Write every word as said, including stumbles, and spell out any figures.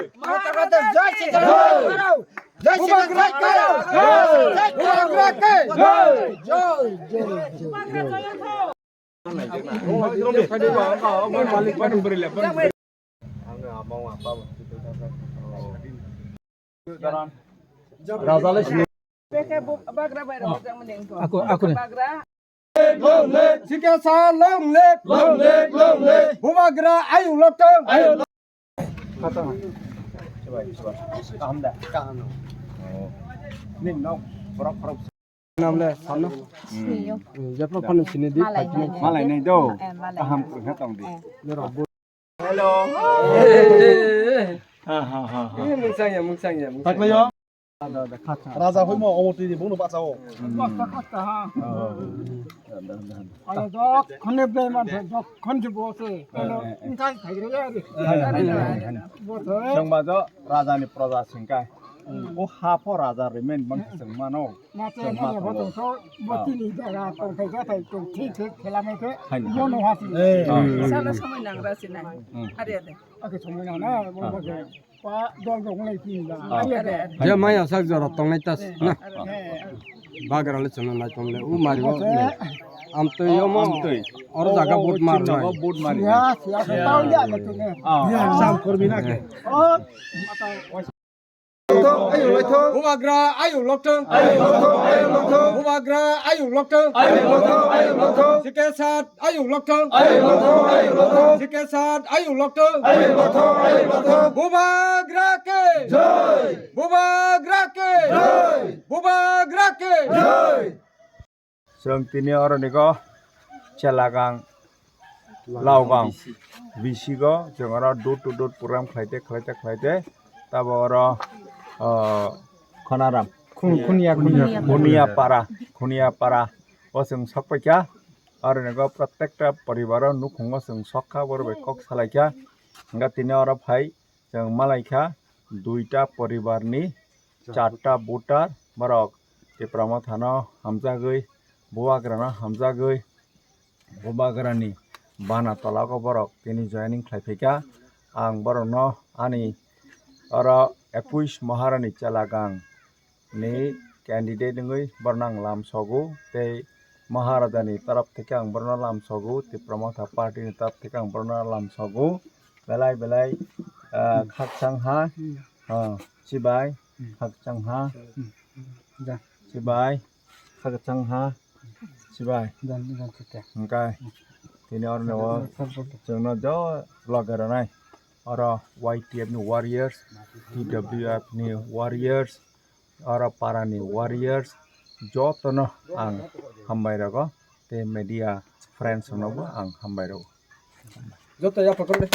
Jai Shri Ram. Jai Shri Ram. Jai Shri Ram. Jai Shri Ram. Jai Shri Ram. Raja le sini. Aku, aku ni. Sikesa long live. Long live, long live. Bubagra ayuk lotong. Ayuk lotong. Kaham da? Kaham. Ni nok borok borok. Namle sano. Sini yo. Jepro phone sini di. Malai nai. Malai nai do. Eh, malai. Kaham khe tong di. Eh. Hello. Ha ha ha ha. Ini mungsang ya, mungsang ya, mungsang. Raja hoi mo obo twi di bono bachao. Kosto kosto ha. Alo dok khone ble man se dok khon ju bo se. Alo ingkai thai re ya ri. Sengma jo raja ni proja singkai. O ha pho raja remain man sengmano. Mate mane bo tong so bo tini jaga tong thai ja thai tong thik thik khela mai khe. Bono ha si. Sala samai nangra si nai. Are are. Ake samai nang na bo bo. Pa dol dol nai tin da. Are are. Je maya sak jora tong nai tas na. Bagra le chana nai tong le u mari bo. Am to yo mo. Oro jaga bot mar nai. Bot mar. Ya ya tau ya le tu ne. Sam kormi na ke. Bubagra ayuk lotong. Bubagra ayuk lotong. Sikesat ayuk lotong. Sikesat ayuk lotong. Bubagra ke. Bubagra ke. Bubagra ke. Chwng tini oro nigo Chelagang, Laogang, bisigo chwng oro door to door program khlaite, khlaite, khlaite, tabo oro, ah, Khonaram, Khun-, Khuniya, Khuniya. Khuniya para, Khuniya para o chwng sok paikha. Oro nigo protekta poribaro nukhungo chwng sok kha, borok bai kok salaikha. Hwnkhe tini oro phai chwng malaikha duita poribarni charta voter borok Tipra Mothano hamjagwi, Bubagrano hamjagwi, Bubagrani bana tolao borok tini joining khlai phaikha. Ang borokno ani oro Ekush Maharani Chelagang ni candidate wngwi borokno ang lam sogo tei Maharajani taraf theke ang borokno lam sogo, Tipra Motha party ni taraf theke ang borokno lam sogo. Belai belai, ah, khakchang ha, ah, chibai, khakchang ha, chibai, khakchang ha, chibai. Hwnkhe tini oro no chwngno jo loge rwnai. Oro Y T F ni warriors, T W F ni warriors, oro parani warriors, jotono ang hambai rogo, tei media friends rokno bo ang hambai rogo. Joto ya photo le.